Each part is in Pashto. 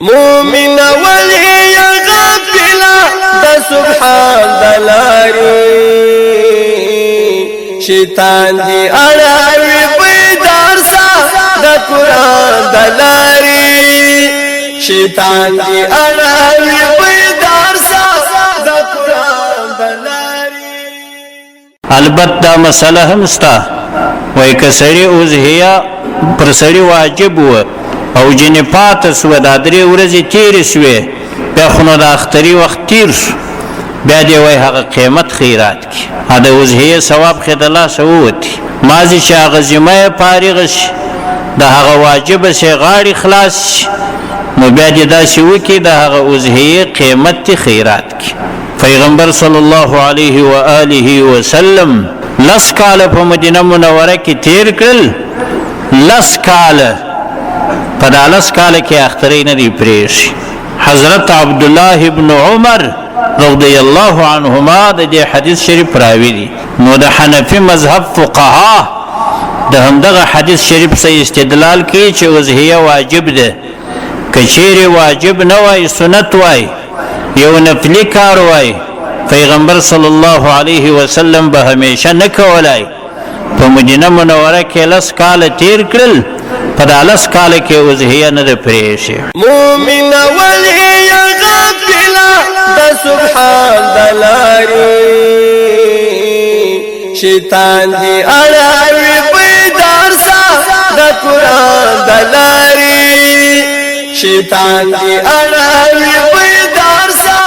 مومن ولی غافلا د سبحان دلاری، شیطان دی اړاوی پیدار سا د قران دلاری، شیطان دی اړاوی پیدار سا د قران دلاری۔ البته دا مسله هم ستا وای، که سړی اوزهیا پر سړی واجب و او جن پات سو، دا درې ورځې تیرې سوې، بیا خو نو د اختري وخت تیر شو، بیا دی وای هغه قیمت خیرات کی، د اوزهیه ثواب خې د لاسه ووتی۔ مازې چې هغه ذمه یې فارغه شي، د هغه واجب سي غاړې خلاص شي، نو بیا دې داسې وکړي، د هغه اوزهیه قیمت دې خیرات کی۔ پیغمبر صلی الله علیه و آله وسلم لس کاله په مدینه منوره کې تیر کړل، لس کاله، په دا لس کاله کې اخترې نه دی پرېښي۔ حضرت عبد الله ابن عمر رضی الله عنهما د دې حدیث شریف راوی دي، نو د حنفي مذهب فقها د همدغه حدیث شریف سره استدلال کوي چې وضحیه واجب ده۔ کچېری واجب نه وای، سنت وای، یو نفلی کار وای، پیغمبر صلی الله علیه وسلم به همیشه نه کولای۔ په مدینه منوره کې لس کاله تیر کړل، په دا لس کاله کې وضحیه نه ده پرېښې۔ مومن ولی غافلا د سبحان دلاری، شیطان دی اړاوی پیدار سا د قران دلاری، شیطان دی اړاوی پیدار سا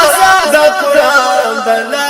د قران دلاری۔